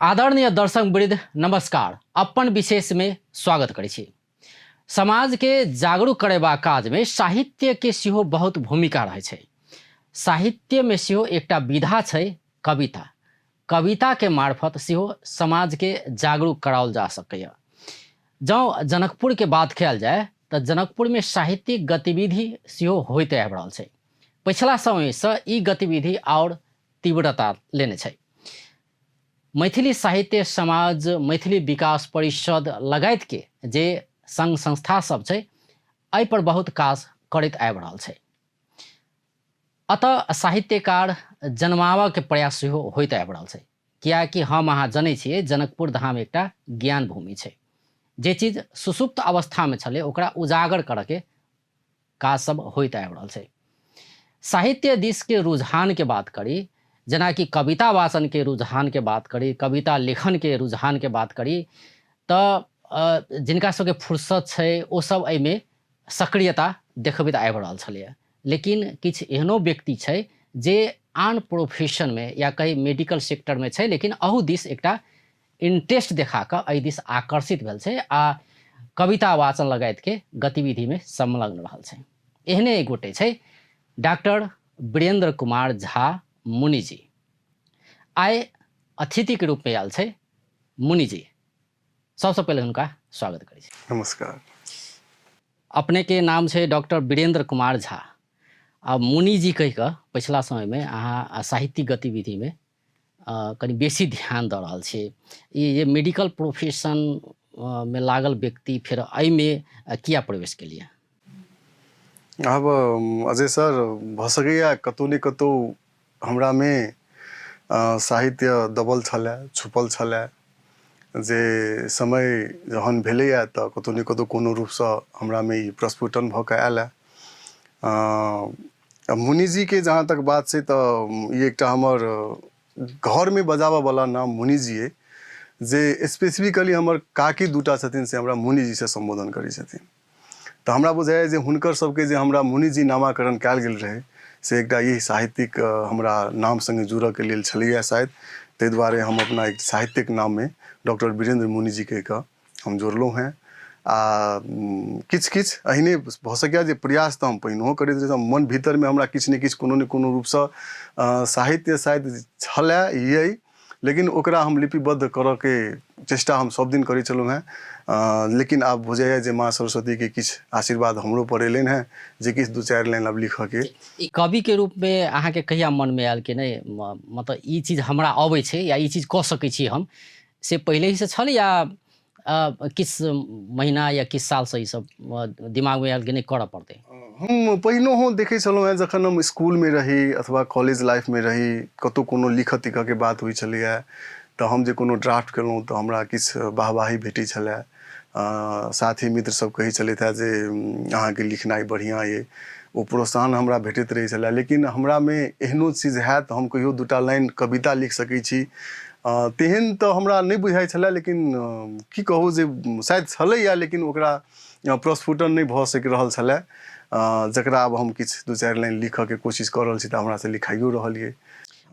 आदरणीय दर्शक वृद्ध नमस्कार। अपन विशेष में स्वागत करै छी। समाज के जागरूक करेबाक काज में साहित्य के सेहो बहुत भूमिका रहै छै। साहित्य में सेहो एकटा विधा छै कविता। कविता के मार्फत सेहो समाज के जागरूक कराओल जा सकैए। जँ जनकपुर के बात कयल जाय तऽ जनकपुर में साहित्यिक गतिविधि सेहो होइत आबि रहल छै। पछिला समयसँ ई गतिविधि आओर तीव्रता लेने छै। मैथिली साहित्य समाज, मैथिली विकास परिषद लगायत के जे संघ संस्था सब छै एहि पर बहुत काज करैत आबि रहल छै। अतः साहित्यकार जन्माबऽ के प्रयास सेहो होइत आबि रहल छै, कियाकि हम अहाँ जनै छियै जनकपुर धाम एकटा ज्ञान भूमि छै। जे चीज सुसुप्त अवस्थामे छलै ओकरा उजागर करऽके काज सब होइत आबि रहल छै। साहित्य दिस के रुझान के बात करी, जेनाकि कविता वाचन के रुझान के बात करी, कविता लेखन के रुझान के बात करी, तऽ जिनका सबके फुर्सत छै ओ सब एहिमे सक्रियता देखबैत आबि रहल छलैए। लेकिन किछु एहनो व्यक्ति छै जे आन प्रोफेशनमे या कही मेडिकल सेक्टरमे छै, लेकिन अहू दिस एकटा इंटरेस्ट देखा कऽ एहि दिस आकर्षित भेल छै आ कविता वाचन लगायतके गतिविधिमे संलग्न रहल छै। एहने एक गोटे छै डॉक्टर वीरेंद्र कुमार झा मुनिजी। आइ अतिथिके रूपमे आयल छै मुनिजी। सबसँ पहिले हुनका स्वागत करै छी। नमस्कार। अपने के नाम छै डॉक्टर वीरेंद्र कुमार झा आ मुनिजी कहि कऽ पछिला समयमे अहाँ साहित्यिक गतिविधिमे कनि बेसी ध्यान दऽ रहल छी। ई जे मेडिकल प्रोफेशन मे लागल व्यक्ति फेर एहिमे किया प्रवेश केलियै? आब अजय सर, भऽ सकैए कतहु ने कतहु हमरामे साहित्य दबल छलए, छुपल छलए, जे समय जहन भेलैए तऽ कतहु ने कतहु कोनो रूपसँ हमरामे ई प्रस्फुटन भऽ कऽ आयल। मुनिजीके जहाँ तक बात छै तऽ ई एकटा हमर घरमे बजाबऽवला नाम मुनिजी अइ, जे स्पेसिफिकली हमर काकी दूटा छथिन से हमरा मुनिजीसँ सम्बोधन करै छथिन। तऽ हमरा बुझाइए जे हुनकर सबके जे हमरा मुनिजी नामाकरण कयल गेल रहै से एकटा ई साहित्यिक हमरा नाम सङ्गे जुड़ऽके लेल छलैए शायद, ताहि दुआरे हम अपना एक साहित्यिक नाममे डॉक्टर वीरेंद्र मुनिजी कहि कऽ हम जोड़लहुँ हेँ। आ किछु किछु एहने भऽ सकैए जे प्रयास तऽ हम पहिनहो करैत रही, मन भीतरमे हमरा किछु ने किछु कोनो ने कोनो रूपसँ साहित्य शायद छलए अइ, लेकिन ओकरा हम लिपिबद्ध करऽके चेष्टा हम सब दिन करै छलहुँ हेँ। लेकिन आब बुझाइए जे माँ सरस्वतीके किछु आशीर्वाद हमरो पर एलनि हेँ जे किछु दू चारि लाइन आब लिखऽके। ई कविके रूपमे अहाँके कहिया मनमे आयल कि नहि मतलब ई चीज हमरा अबै छै या ई चीज कऽ सकै छी हम, से पहिलेसँ छल या किछु महीना या किछु सालसँ ई सब दिमागमे आयल कि नहि करऽ पड़तै? हम पहिनहो देखै छलहुँ हेँ जखन हम स्कूलमे रही अथवा कॉलेज लाइफमे रही, कतहु कोनो लिखऽ तिखऽके बात होइ छलैए तऽ हम जे कोनो ड्राफ्ट केलहुँ तऽ हमरा किछु वाहवाही भेटै छलए। साथी मित्र सब कहै छलथि हेँ जे अहाँके लिखनाइ बढ़िआँ अइ, ओ प्रोत्साहन हमरा भेटैत रहै छलए। लेकिन हमरामे एहनो चीज हैत हम कहियो दूटा लाइन कविता लिख सकै छी तेहन तऽ हमरा नहि बुझाइ छलए, लेकिन की कहू जे शायद छलैए लेकिन ओकरा प्रस्फुटन नहि भऽ सकि रहल छलए, जकरा आब हम किछु दू चारि लाइन लिखऽके कोशिश कऽ रहल छी तऽ हमरासँ लिखाइयो रहल अइ।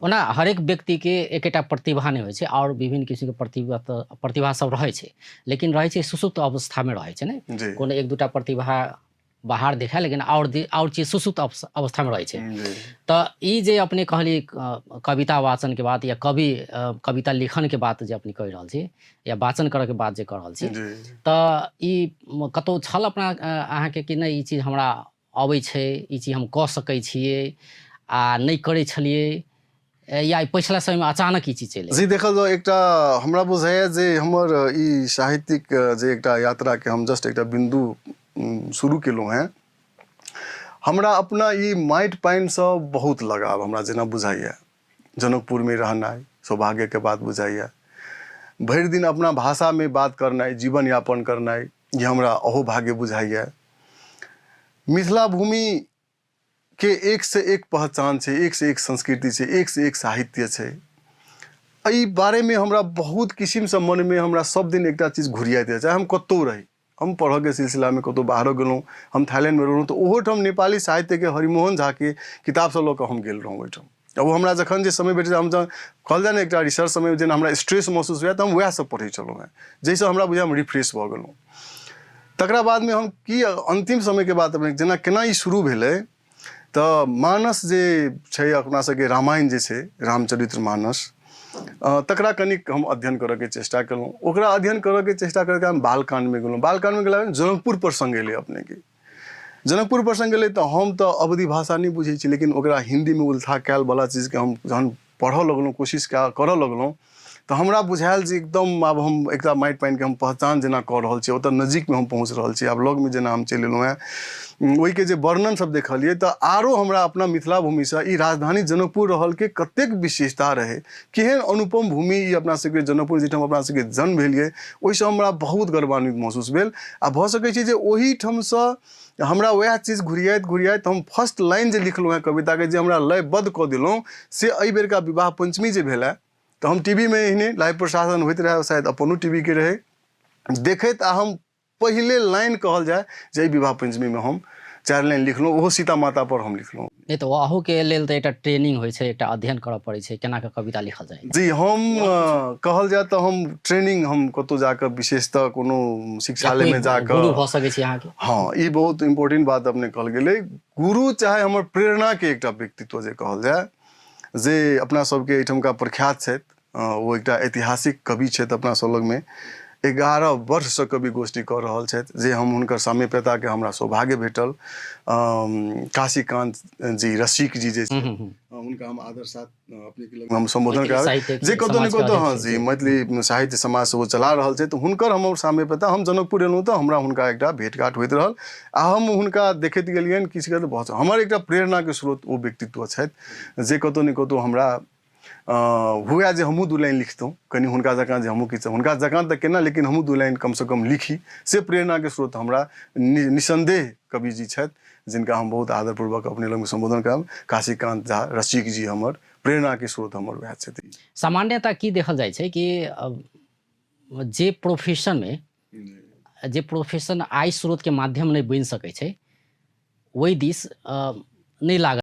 ओना हरेक व्यक्तिके एकेटा प्रतिभा नहि होइ छै, आओर विभिन्न किसिमके प्रतिभा तऽ प्रतिभा सब रहै छै, लेकिन रहै छै सुसुप्त अवस्थामे रहै छै ने, कोनो एक दूटा प्रतिभा बाहर देखाय लेकिन आओर चीज सुसुप्त अवस्थामे रहै छै। तऽ ई जे अपने कहली कविता वाचनके बात या कविता लेखनके बात जे अपने कहि रहल छी या वाचन करऽके बात जे कऽ रहल छी, तऽ ई कतहु छल अपना अहाँके कि नहि ई चीज हमरा अबै छै, ई चीज हम कऽ सकै छियै आ नहि करै छलियै, या पछिला समयमे अचानक ई चीज चलि जी? देखल जाउ, एकटा हमरा बुझाइए जे हमर ई साहित्यिक जे एकटा यात्राके हम जस्ट एकटा बिन्दु शुरू केलहुँ हेँ, हमरा अपना ई माटि पानिसँ बहुत लगाव हमरा जेना बुझाइए। जनकपुरमे रहनाइ सौभाग्यके बात बुझाइए, भरि दिन अपना भाषामे बात करनाइ, जीवन यापन करनाइ, ई हमरा अहोभाग्य बुझाइए। मिथिला भूमि के एक से एक पहचान छै, एक से एक संस्कृति छै, एक से एक साहित्य छै। एहि बारेमे हमरा बहुत किसिमसँ मनमे हमरा सब दिन एकटा चीज घुरियाइत रहै, चाहे हम कतहु रही। हम पढ़ऽके सिलसिलामे कतहु बाहरो गेलहुँ, हम थाईलैंडमे रहलहुँ तऽ ओहोठाम नेपाली साहित्यके हरिमोहन झाके किताबसँ लऽ कऽ हम गेल रहौँ ओहिठाम। ओ हमरा जखन जे समय भेटै, हम जहन कहल जाय ने एकटा रिसर्च समय जेना हमरा स्ट्रेस महसूस हुए तऽ हम वएह सब पढ़ै छलहुँ हेँ, जाहिसँ हमरा बुझाय हम रिफ्रेश भऽ गेलहुँ। तकरा बादमे हम की अन्तिम समयके बात जेना केना ई शुरू भेलै तऽ मानस जे छै अपना सबके रामायण जे छै, रामचरित्र मानस, तकरा कनिक हम अध्ययन करऽके चेष्टा केलहुँ। ओकरा अध्ययन करऽके चेष्टा करैत हम बालकाण्डमे गेलहुँ। बालकाण्डमे गेला जनकपुर प्रसङ्ग एलै अपनेके। जनकपुर प्रसङ्ग एलै तऽ हम तऽ अवधि भाषा नहि बुझै छी, लेकिन ओकरा हिन्दीमे उल्था कएलवला चीजके हम जहन पढ़ऽ लगलहुँ, कोशिश करऽ लगलहुँ तऽ हमरा बुझायल जे एकदम आब हम एकटा माटि पानिके हम पहचान जेना कऽ रहल छी, ओतऽ नजीकमे हम पहुँच रहल छी, आब लगमे जेना हम चलि एलहुँ हेँ। ओहिके जे वर्णन सब देखलियै तऽ आरो हमरा अपना मिथिला भूमिसँ ई राजधानी जनकपुर रहलके कतेक विशेषता रहै, केहन अनुपम भूमि ई अपना सबके जनकपुर जाहिठाम अपना सबके जन्म भेल, ओहिसँ हमरा बहुत गर्वान्वित महसूस भेल। आ भऽ सकै छै जे ओहिठामसँ हमरा वएह चीज घुरियाइत घुरियाइत हम फर्स्ट लाइन जे लिखलहुँ हेँ कविताके, जे हमरा लयबद्ध कऽ देलहुँ, से एहि बेरका विवाह पञ्चमी जे भेल तऽ हम टी वी मे एहने लाइव प्रसारण होइत रहै, शायद अपनो टी वी के रहै देखैत, आ हम पहिले लाइन कहल जाय जे एहि विवाह पञ्चमीमे हम 4 लाइन लिखलहुँ, ओहो सीता माता पर हम लिखलहुँ। नहि तऽ अहूके लेल तऽ एकटा ट्रेनिंग होइ छै, एकटा अध्ययन करऽ पड़ै छै केना कऽ कविता लिखल जाय। जी, हम कहल जाय तऽ हम ट्रेनिंग हम कतहु जाकऽ विशेषतः कोनो शिक्षालयमे जाकऽ गुरु भऽ सकै छै अहाँके। हँ, ई बहुत इम्पोर्टेंट बात अपने कहल गेलै। गुरु चाहे हमर प्रेरणाके एकटा व्यक्तित्व जे कहल जाय, जे अपना सबके एहिठमका प्रख्यात छथि, ओ एकटा ऐतिहासिक कवि छथि, अपना सब लगमे 11 वर्षसँ कवि गोष्ठी कऽ रहल छथि, जे हम हुनकर सामीप्यताके हमरा सौभाग्य भेटल। काशीकान्त जी रसिक जी जे हुनका हम आदर साथ अपने के हम सम्बोधन करब, जे कतहु ने कतहु हँ जी मैथिली साहित्य समाज से ओ चला रहल छै, तऽ हुनकर हमर सामीप्यता, हम जनकपुर एलहुँ तऽ हमरा हुनका एकटा भेटघाट होइत रहल आ हम हुनका देखैत गेलियनि किछु कतहु बहुत हमर एकटा प्रेरणाके स्रोत ओ व्यक्तित्व छथि, जे कतहु ने कतहु हमरा हुए जे हमहूँ 2 लाइन लिखतहुँ कनि हुनका जकाँ, जे हमहूँ किछु हुनका जकाँ तऽ केना, लेकिन हमहूँ 2 लाइन कमसँ कम लिखी, से प्रेरणाके स्रोत हमरा निसन्देह कवि जी छथि, जिनका हम बहुत आदरपूर्वक अपने लगमे सम्बोधन करब। काशीकान्त झा रसिक जी हमर प्रेरणाके स्रोत हमर वएह छथि। सामान्यतः की देखल जाइ छै कि जे प्रोफेशनमे जे प्रोफेशन आय स्रोतके माध्यम नहि बनि सकै छै, ओहि दिस नहि लागल